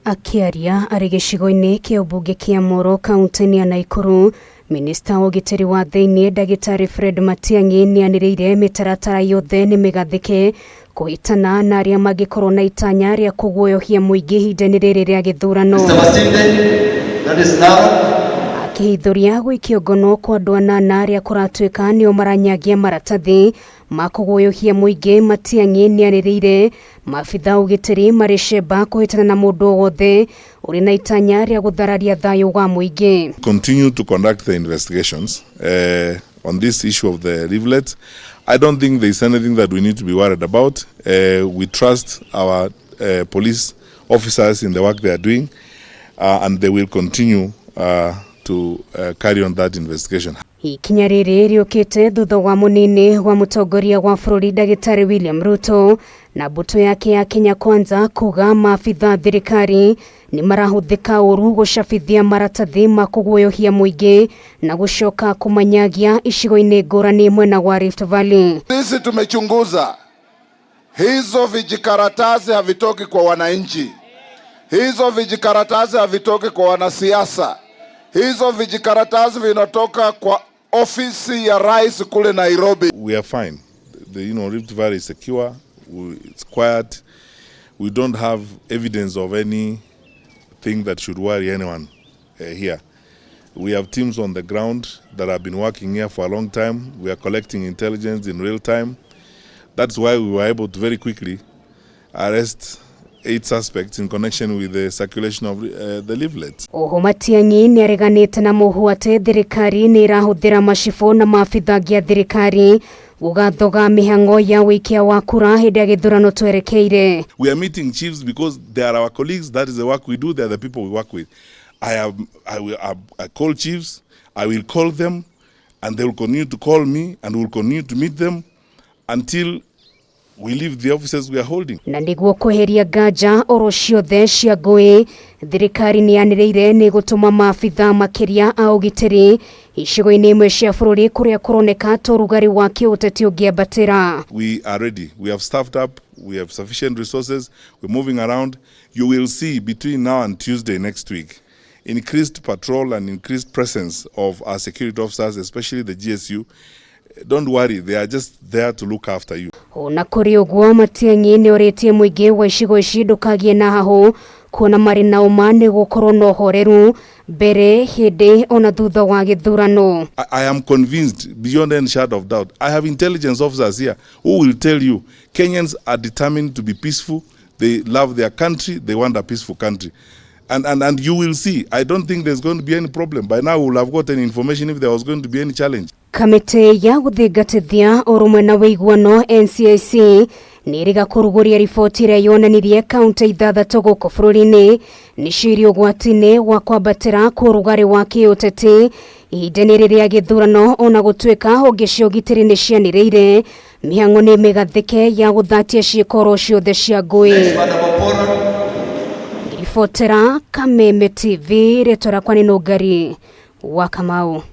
Akĩaria arĩ gĩcigo-inĩ kĩa ũmbunge kĩa Moro kaunti-inĩ ya Naikuru, minista wa ũgitĩri wa thĩinĩ ndagĩtarĩ Fred Matiang'i nĩanĩrĩire mĩtaratara yothe nĩ mĩgathĩke kũhĩtana na arĩa mangĩkorwo na itanya rĩa kũguoyohia mũingĩ ihinda-inĩ rĩrĩ rĩa gĩthurano. Mr. Masinde, that is Narok. Akĩhithũria gũikio ngono kwa andũ anana arĩa kũratuĩka nĩo maranyagia maratathi ma kũguoyohia mũingĩ, Matiang'i nĩanĩrĩire maabitha a ũgitĩri marĩ cemba kũhĩtana na mũndũ o wothe ũrĩ na itanya rĩa gũthararia thayũ wa mũingĩ. Continue to conduct the investigations on this issue of the leaflets. I don't think there is anything that we need to be worried about. We trust our police officers in the work they are doing and they will continue to carry on that investigation. Ikinya rĩrĩ rĩũkĩte thutha wa mũnini wa mũtongoria wa bũrũri ndagĩtarĩ William Ruto na mbũtũ yake ya Kenya Kwanza kuga maabitha thirikari nĩ marahũthĩka ũru gũcabithia maratathi ma kũguoyohia mũingĩ na gũcoka kũmanyagia icigo-inĩ ngũrani mwena wa Rift Valley. Sisi tumechunguza hizo vijikaratasi havitoki kwa wananchi, hizo vijikaratasi havitoki kwa wanasiasa, hizo vijikaratasi vinatoka kwa ofisi ya rais kule Nairobi. We are fine. The Rift Valley is secure. It's quiet. We don't have evidence of anything that should worry anyone here. We have teams on the ground that have been working here for a long time. We are collecting intelligence in real time. That's why we were able to very quickly arrest 8 suspects in connection with the circulation of the leaflets. Oho Matiang'i nĩareganĩte na mũhu atĩ thirikari nĩ ĩrahũthĩra macibũ na maabitha angĩ a thirikari gũgathoga mĩhang'o ya ũikia wa kura hĩndĩ ya gĩthurano twerekeire. We are meeting chiefs because they are our colleagues. That is the work we do. They are the people we work with. I have, I will, I call chiefs. I will call them, and they will continue to call me, and we will continue to meet them until we leave the offices we are holding. Na nĩguo kweheria nganja oro ciothe cia ngũĩ, thirikari nĩ yanĩrĩire nĩ gũtũma maabitha makĩria a ũgitĩri icigo-inĩ imwe cia bũrũri kũrĩa kũroneka ta ũrugarĩ wa kĩũteti ũngĩambatĩra. We are ready. We have staffed up. We have sufficient resources. We're moving around. You will see between now and Tuesday next week increased patrol and increased presence of our security officers, especially the GSU. Don't worry, they are just there to look after you. Ona kũrĩ ũguo, Matiang'i nĩ orĩtie mũingĩ wa icigo ici ndũkagĩe na hahũ kuona marĩ na ũma nĩ gũkorwo na ũhoreru mbere, hĩndĩ ona thutha wa gĩthurano. I am convinced beyond any shadow of doubt. I have intelligence officers here who will tell you Kenyans are determined to be peaceful. They love their country. They want a peaceful country. And you will see, I don't think there's going to be any problem. By now, we will have gotten information if there was going to be any challenge. Kamĩtĩ ya gũthingatithia ũrũmwe na ũiguano NCIC nĩ ĩrĩga kũrugũria riboti ĩrĩa yonanirie kaunti ithathatũ gũkũ bũrũri-inĩ nĩcio irĩ ũgwati-inĩ wa kwambatĩra kwa ũrugarĩ wa kĩũteti ihinda-inĩ rĩrĩa gĩthurano, ona gũtuĩka honge cia ũgitĩri nĩ cianĩrĩire mĩhang'o nĩ mĩgathĩke ya gũthatia ciĩkoro ciothe cia ngũĩ. Ngĩribotera Kameme TV, rĩtwa rĩakwa nĩ Nũngari wa Kamau.